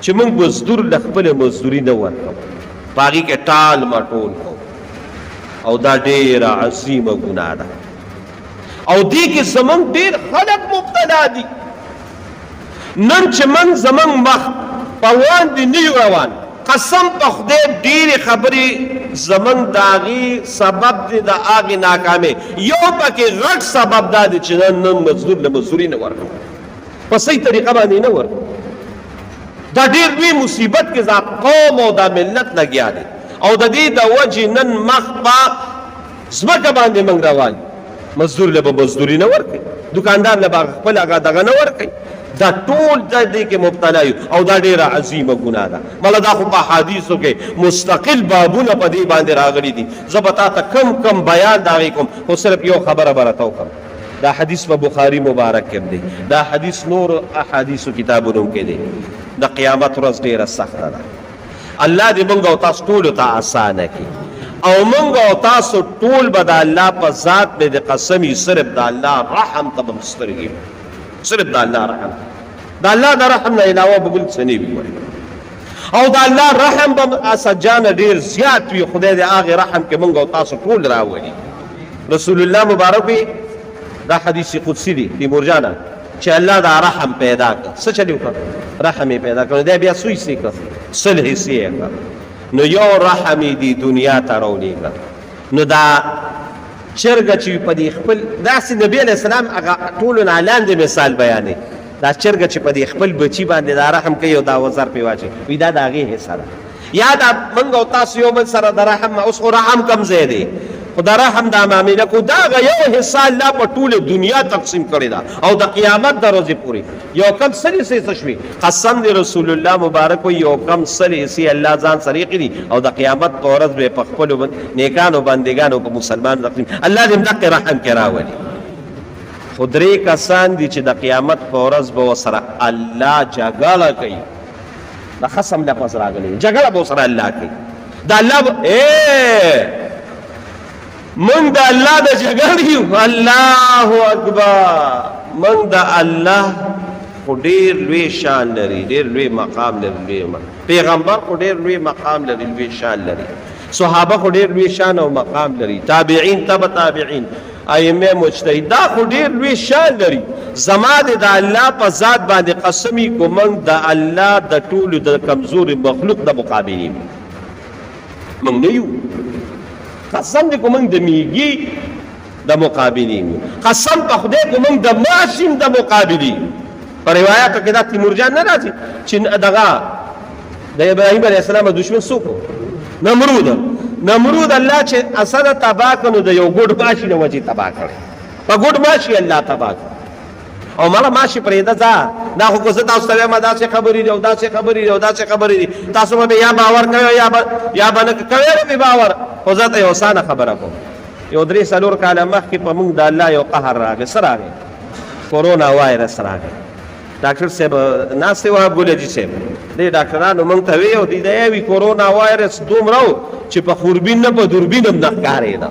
چې موږ مزدور له خپله مزدوري نه ورکوو، په هغې کې ټال مټول کوو، او دا ډېره عظیمه ګناه ده، او دې کې زمونږ ډېر خلک مبتلا دي. نن چې موږ زمونږ مخ په وړاندې نه یو روان، قسم په خدای ډېرې خبرې زمونږ د هغې سبب دی، د هغې ناکامۍ یو پکې غټ سبب دا دی چې نن نن مزدور له مزدوري نه ورکوو، په صحیح طریقه باندې نه ورکوو. دا ډېر لوی مصیبت کې دا قوم او دا ملت لګیا دی، او د دې د وجې نن مخ په ځمکه باندې موږ روان یو. مزدور له به مزدوري نه ورکوي، دکاندار له به خپل هغه دغه نه ورکوي، دا ټول د دې کې مبتلا یو، او دا ډېره عظیمه ګناه ده. مله دا خو په حدیثو کې مستقل بابونه په دې باندې راغلي دي، زه به تا ته کم کم بیان د هغې کوم، خو صرف یو خبره به راته وکړم. دا حدیث په بخاری مبارک کې دی، دا حدیث نور احادیثو کتابونو کې دی. د قیامت ورځ ډېره سخته ده، الله دې مونږ او تاسو ټولو ته اسانه کړي، او مونږ او تاسو ټول به د الله په ذات مې د قسم صرف د الله رحم ته به سترګې، صرف د الله رحم، د الله د رحم نه علاوه به بل څه نه وي، او د الله رحم به اسجانه ډېر زیات وي. خدای دې هغې رحم کې مونږ او تاسو ټول راولي. رسول الله مبارک وي، دا حدیث قدسی دی تیمور جانه، چې الله دا رحم پیدا کړ، څه چلی وکړ؟ رحم یې پیدا کړ، دی بیا څو حصې کړ؟ 100 حصې یې کړ. نو یو رحم یې دی دنیا ته راولېږه. نو دا چرګه چې په دې خپل داسې نبی علیه السلام هغه ټولو نه لاندې مثال بیانوي، دا چرګه چې په دې خپل بچي باندې دا رحم کوي او دا وزر پرې واچوي، وایي دا د هغې حصه ده. یا دا موږ او تاسو یو بل سره د رحم، اوس خو رحم کم ځای دی، خو د رحم دا معامله کو، دا هغه یو حصه الله په ټوله دنیا تقسیم کړې ده، او د قیامت د ورځې پورې یو کم 100 حصې څه شوې؟ قسم دی رسول الله مبارک وایي یو کم 100 حصې الله ځان سره ایښې دي، او د قیامت په ورځ به په خپلو نیکانو بندګانو په مسلمانو تقسیم. الله دې همدقې رحم کې راولي. خو درې کسان دي چې د قیامت په ورځ به ورسره الله جګړه کوي. د خصم لفظ راغلی، جګړه به سره الله کوي. د الله اے مونږ د الله د جګړې یو. الله اکبر، مونږ د الله خو ډیر لوی شان لري، ډیر لوی مقام لري، لوی پیغمبر خو ډیر لوی مقام لري، لوی شان لري، صحابه خو ډیر لوی شان او مقام لري، تابعین، تبع تابعین، ائمه مجتهد، دا خو ډیر لوی شان لري. زما د الله په ذات باندې قسمی کو، مونږ د الله د ټولو د کمزوري مخلوق د مقابلې مونږ نه یو. قسم دې کو مونږ د میږي د مقابلې یو، قسم په خدای کو مونږ د ماشین د مقابلې. په روایتو کې دا تیمور جان نه راځي چې دغه د ابراهیم علیه السلام دشمن څوک؟ نمرود. نمرود الله چې اسد تبا کړو، د یو ګډ ماشي له وجې تبا کړی، په ګډ ماشي الله تبا کړ. او مړه ماشي پرېږده ځه، دا خو که زه تاسو ته وایم داسې خبرې دي او داسې خبرې دي او داسې خبرې دي، تاسو به یا باور کوئ یا به نه کوئ به باور. خو زه ته یو اسانه خبره کوم. یو 3-4 کاله مخکې په موږ د الله یو قهر راغی. څه راغی؟ کورونا وایرس راغی. ډاکټر صاحب ناست وه، ګلجي صاحب، دې ډاکټرانو موږ ته وی او دې وی کورونا وایرس دومره و چې په خوربین نه په دوربین هم نه ښکارېده،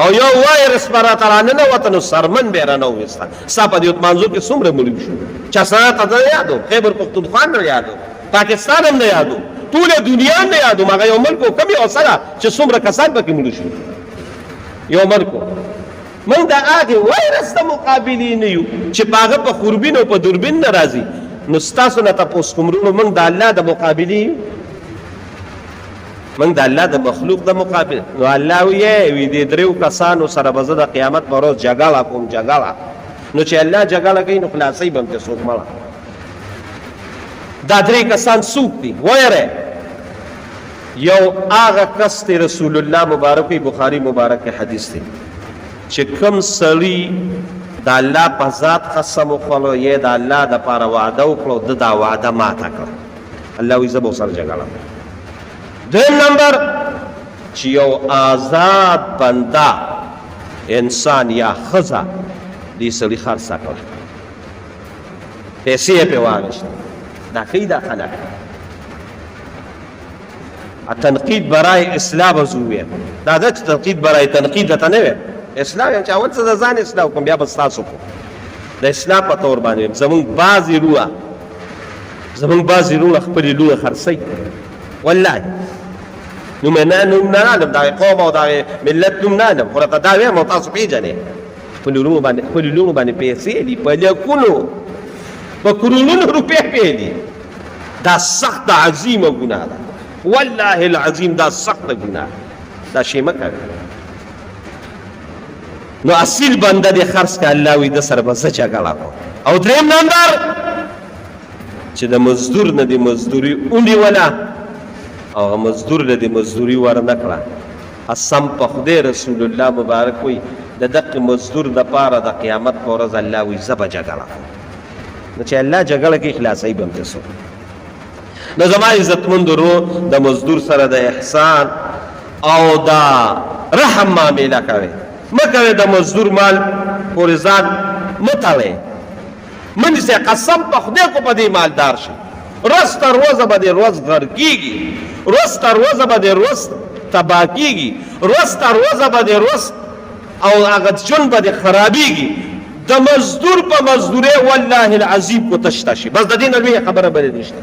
او یو وایرس به راته راننوته نو سرمن به یې رانه وویسته. ستا په دې اتمانزو کې څومره مړي شو؟ چا سره ته نه یادو، خیبر پښتونخوا نه یادو، پاکستان هم نه یادو، ټوله دنیا هم نه یادو. هغه یو ملک و، کوم یو سره چې څومره کسان پکې مړي شو، یو ملک و. موږ د هغې وایرس د مقابلې نه یو چې په هغه په خوربین او په دوربین نه راځي. نو ستاسو نه تپوس کوم وروڼو، موږ د الله د مقابلې یو؟ موږ د الله د مخلوق د مقابل؟ نو الله وی وی دې دریو کسانو سره به زه د قیامت پر ورځ جګړه کوم، جګړه. نو چې الله جګړه کوي نو خلاصوي به هم چې څوک مړه. دا درې کسان څوک دي؟ ویره یو هغه کس دی، رسول الله مبارک، بخاری مبارک حدیث دی، چې کوم سړي د الله په ذات قسم وخوړو، یې د الله د پاره وعده وکړو، د دا وعده ماته کړه، الله وی زه به سره جګړه. دویم نمبر چې یو آزاد بنده انسان یا ښځه دې سړي خرڅه کړه، پیسې یې پرې واخیستې، دا ښیي دا خلک تنقید برای اصلاح به زه ووایم، دا ده چې تنقید برای تنقید درته نه وایم، اصلاح وایم چې اول څه د ځان اصلاح وکړم بیا به ستاسو کوم. د اصلاح په طور باندې زمونږ بعضې روه زمونږ بعضې وروڼه خپلې لوڼه خرڅوي، والله نوم یې نه، نوم نه عالم، د هغې قوم او د هغې ملت نوم نه عالم، خو راته دا وایم او تاسو پېژنئ، خپلې لوڼو باندې، خپلې لوڼو باندې پیسې دي، په لکونو، په کرونونو روپۍ پې دي. دا سخته عظیمه ګناه ده، والله العظیم دا سخته ګناه ده، دا شی مه کوئ. نو اصیل بنده دې خرڅ که، الله وي د سره به زه جګړه کوم. او دریم نمبر چې د مزدور نه دې مزدوري ونیوله او هغه مزدور له دې مزدوري ورنه کړه، قسم په خدای رسول الله مبارک وي د دقې مزدور د پاره د قیامت په ورځ الله وي زه به جګړه کوم. نو چې الله جګړه کوي خلاصوي به هم ته څوک. نو زما عزتمند ورو، د مزدور سره د احسان او د رحم معامله کوي مه کوي، د مزدور مال پورې ځان مه تړئ، مه نیسئ. قسم په خدای کو په دې مالدار شي، ورځ تر ورځه به دې ورځ غرقېږي، ورځ تر ورځه به دې ورځ تباه کېږي، ورځ تر ورځه به دې ورځ او هغه ژوند به دې خرابېږي. د مزدور په مزدورۍ والله العظیم کو تشته شي، بس د دې نه لویه خبره بله نشته.